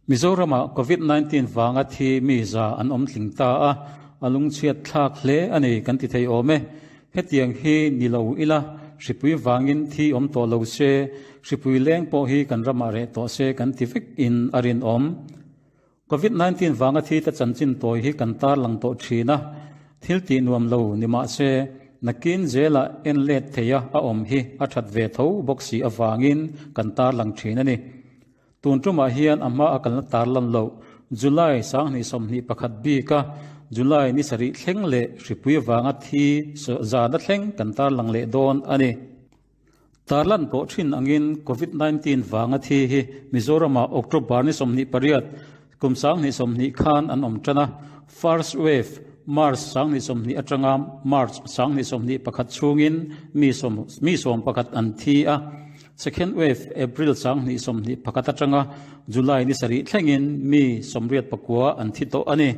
Mizoramah Covid 19 vanga thi mi za an awm tling ta a, a lungchhiat thlak hle a ni kan ti thei awm e. Hetiang hi ni lo ila, hripui vangin thi awm tawh lo se, hripui leng pawh hi kan ramah reh tawh se kan ti vek in a rinawm. Covid 19 vanga thi te chanchin tawi hi kan tarlang tawh thin a, thil tih nuam lo ni mah se, nakin zelah en let theia a awm hi a that ve tho bawk si avangin kan tarlang thin a ni. Tun tumah hian a hma a kalna tarlan loh July 2021 bika July ni sarih thleng leh hripui vanga thi zana thleng kan tarlang leh dawn a ni. Tarlan tawh thin angin Covid 19 vanga thi hi Mizoramah October ni 28 kum 2020 khan an awm tan a, First Wave March 2020 atanga March 2021 chhungin mi mi 11 an thi a, Second Wave April 2021 atanga July ni sarih thlengin mi 89 an thi tawh a ni.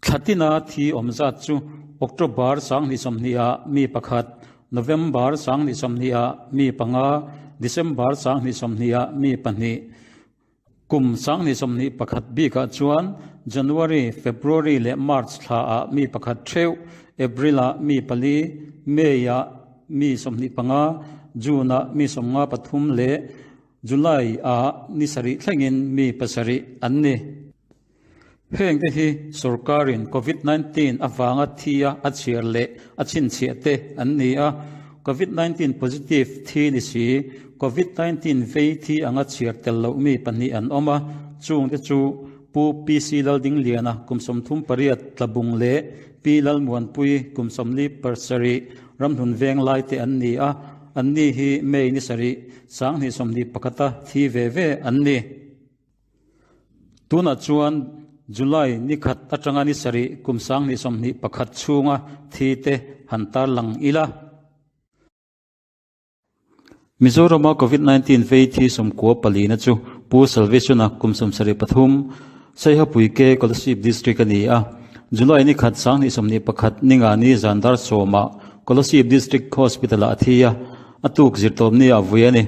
Thlatina thi awm zat chu October 2020 ah mi pakhat, November 2020 ah mi panga, December 2020 ah mi pahnih, kum 2021 bikah chuan January, February leh March thla ah mi pakhat theuh, April ah mi pali, May ah mi 25, June ah mi 53 leh July ah ni sarih thlengin mi pasarih an ni. Heng te hi sorkarin Covid 19 avanga thia a chhiar leh a chhinchhiah te an ni a, Covid 19 positive thi ni si, Covid 19 vei thi anga chhiar tel loh mi pahnih an awm a, chung te chu Pu PC Laldingliana kum 38 Tlabung leh Pi Lalmuanpui kum 47 Ramhlun veng lai te an ni a, an ni hi May ni sarih 2021 a thi ve ve an ni. Tunah chuan July ni khat atanga ni sarih kum 2021 chhunga thi te han tarlang ila. Mizorama Covid 19 vei thi 94 na chu Pu Salvation-a kum 73 Saihapui ke Kolasib District a ni a. July ni khat 2021 ninga ni zandar sawma Kolasib District Hospital ah a thi a, a tuk zirtawp ni ah vui a ni.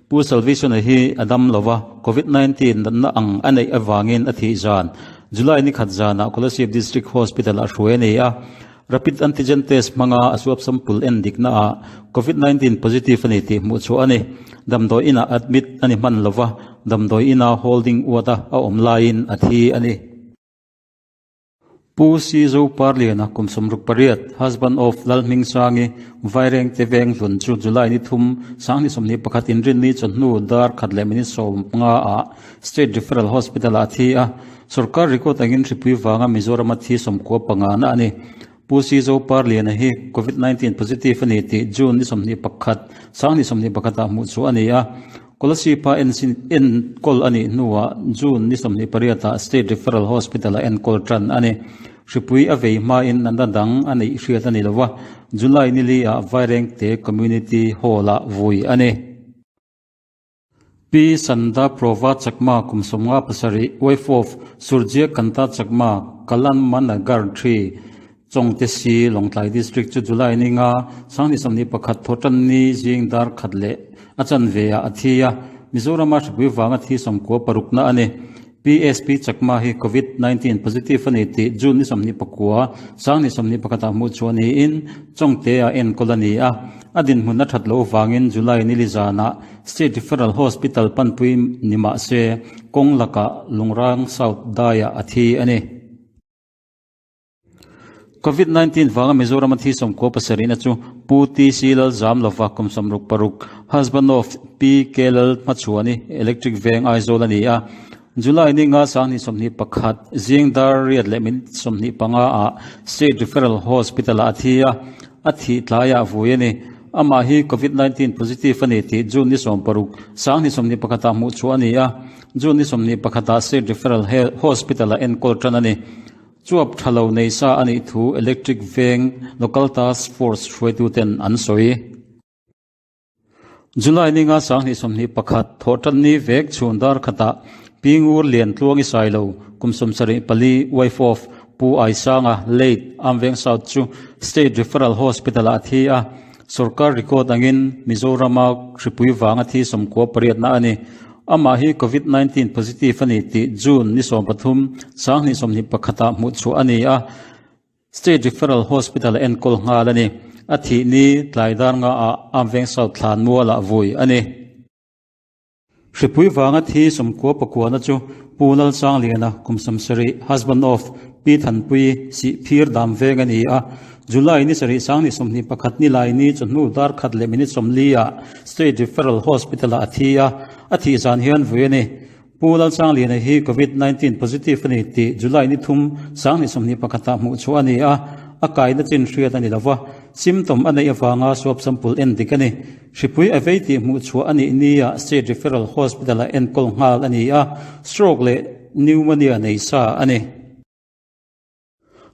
Pu Salvation-a hi a dam lova, Covid 19 natna ang a neih avangin a thih zan July ni khat zanah Kolasib District Hospital ah hruai a ni a. Rapid antigen test hmanga a suap sample en dikna ah Covid 19 positive a ni tih hmuh chhuah a ni. Damdawi inah admit a ni hman lova, damdawi ina holding ward a a awm laiin a thi a ni. Pu Si Zo Parliana kum 68, husband of Lalhmingsangi, Vairengte veng hlun chu July ni thum 2021 inrinni chawhnu dar khat leh minute 15 ah State Referral Hospital ah a thi a, sorkar record angin hripui vanga Mizorama thi 95 na a ni. Pu Si Zo Parliana hi Covid 19 positive a ni tih June ni 21, 2021 ah hmuh chhuah a ni a, Kolasib-a enkawl a nih hnuah June ni 28 ah State Referral Hospital ah enkawl tan a ni. Hripui a vei hmain natna dang a neih hriat a ni lo a, July ni li ah Vairengte Community Hall ah vui a ni. Pi Sanda Prova Chakma kum 57, wife of Surjya Kanta Chakma, Kalan Managar 3, Chawngte Si, Lawngtlai District chu July ni nga 2021 thawhtan ni zing dar khat leh a chanve ah a thi a, Mizorama hripui vanga thi 96 na a ni. PSP Chakma hi Covid 19 positive a ni tih June ni 29, 2021 ah hmuh chhuah niin Chawngte ah enkawl a ni a, a dinhmun a that loh vangin July ni li zanah State Referral Hospital panpui ni mah se kawng lakah Lungrang South daiah a thi a ni. Covid 19 vanga Mizorama thi 97 na chu Pu TC Lalzam lova kum 66, husband of P K Lal Hmachhuani, Electric Veng Aizawl a ni a. July ni nga 2021 zing dar riat leh minute 25 ah State Referral Hospital ah a thi a, a thih tlaiah vui a ni. Amah hi Covid 19 positive a ni tih June ni 16, 2021 ah hmuh chhuah a ni a. June ni 21 ah State Referral Hospital ah enkawl tan a ni. Chuap tha lo nei sa a nih thu Electric Veng Local Task Force hruaituten an sawi. July ni nga 2021 thawhtan ni vek chhun dar khatah Pi Ngur Lian Tluangi Sailo kum 74, wife of Pu Aisanga, late Amveng South chu State Referral Hospital ah a thi a, sorkar record angin Mizorama hripui vanga thi 98 na a ni. Amah hi Covid 19 positive a ni tih June ni 13, 2021 ah hmuhchhuah a ni a. State Referral Hospital a enkawl nghal a ni. A thih ni tlai dar nga ah Amveng South thlan mual ah vui a ni. Hripui vanga thi sawmkua pakuana chu Pu Lalsangliana kum 70, husband of Pi Thanpui, Sihphir Damveng a ni a. July ni sarih 2021 ni lai ni chawhnu dar khat leh minute 40 ah State Referral Hospital ah a thi a, a thih zan hian vui a ni. Pu Lalsangliana hi Covid 19 positive a ni tih July ni thum 2021 ah hmuh chhuah a ni a, a kaina chin hriat a ni lo va, symptom a neih avanga swab sample en dik a ni. Hripui a vei tih hmuh chhuah a nih nia State Referral Hospital ah enkawl nghal a ni a, stroke leh pneumonia nei sa a ni.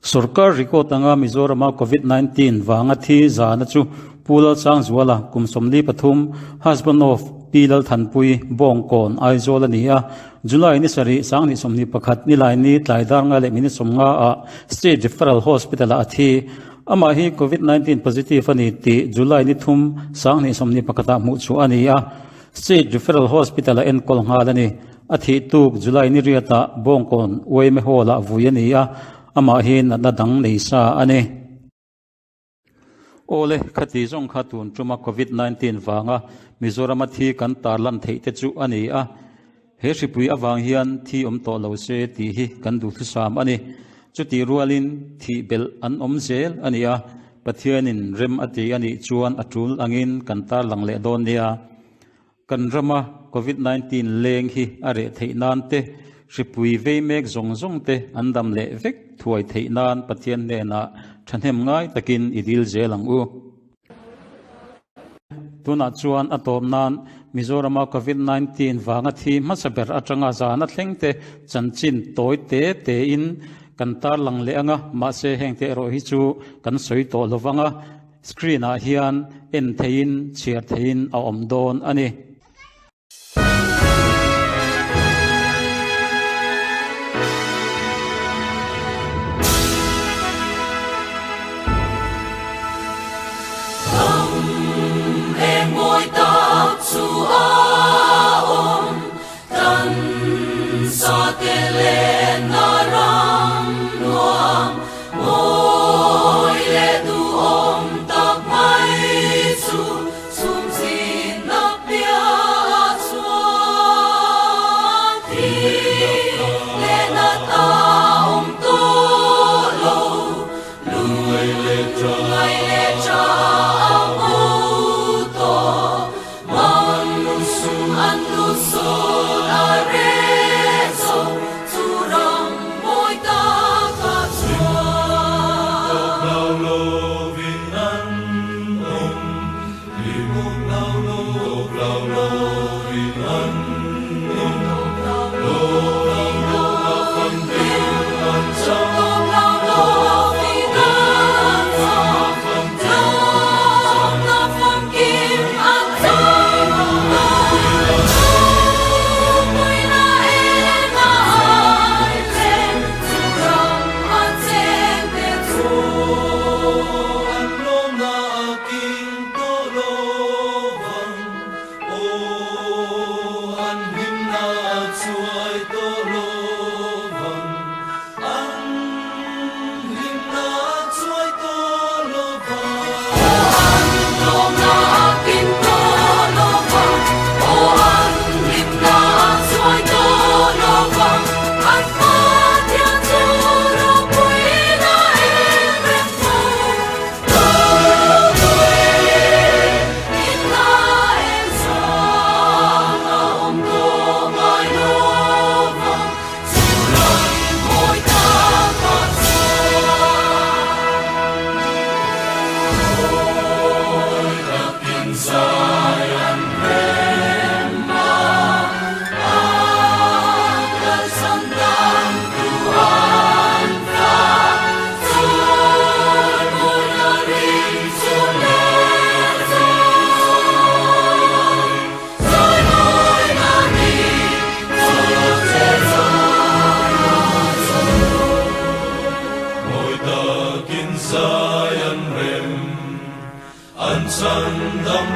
Sorkar record anga Mizorama Covid 19 vanga thi zana chu Pu Lalsangzuala, kum 43, husband of Pi Lalthanpui, Bawngkawn, Aizawl a ni a. July ni sarih, 2021 Nilaini tlai dar nga leh minute 50 ah State Referral Hospital ah a thi. Amah hi Covid 19 positive a ni tih July ni thum, 2021 ah hmuh chhuah a ni a. State Referral Hospital ah enkawl nghal a ni. A thih tuk July ni riatah Bawngkawn Uaime Hall ah vui a ni a, amah hi natna dang nei sa a ni. Awle, khati zawng kha tun tuma Covid 19 vanga Mizorama thi kan tarlan theih te chu a ni a. He hripui avang hian thi awm tawh lo se tih hi kan duhthusam a ni. Chutih rualin thih belh an awm zel a ni a, Pathianin rem a ti a nih chuan a tul angin kan tarlang leh dawn nia. Kan rama Covid 19 leng hi a reh theih nan te, hripui vei mek zawng zawng te an dam leh vek thuai theih nan Pathian hnenah thahnem ngai takin i dil zel ang u. Tunah chuan a tawp nan Mizorama Covid 19 vanga thi hmasa ber atanga zana thleng te chanchin tawi te tein kan tarlang leh anga, mahse heng te erawh hi chu kan sawi tawh lovang a. Screen ah hian en theihin chhiar theihin a awm dawn a ni. Ram eng mawi tak chu a awm, kan sa te lenna ram nuam, mawi leh duhawm tak mai chu chhum zinna piahah chuan thi leh nat a awm tawh lo, lungngai leh tha a bo tawh. Mang an lut sawn a reh zo, chu ram mawi takah chuan. Tawp lo lovin an awm, hlimawm lo lo, tawp lo lovin an awm, tawp lo lo a famkim an chang, tawp lo lovin an chang, tawp famkim an chang, Puina eng a ai chen, chu ram a cheng te chu. An lawmna a king tawh lo vang, aw an hlimna a chuai tawh lo vang, an hlimna a chuai tawh lo vang. Aw an lawmna a king tawh lo vang, aw an hlimna a chuai tawh lo vang, an Pathian chu ropuina em rem fo. Ropui inna eng sang a awm tawh ngai lo vang, chu ram mawi takah chuan. Mawi takin zai an rem a, an kalsan dan tu an fak, chul mawina ring chu leh chuan, zai mawina ring chu che zai a chu. Mawi takin zai an rem, an chan dam.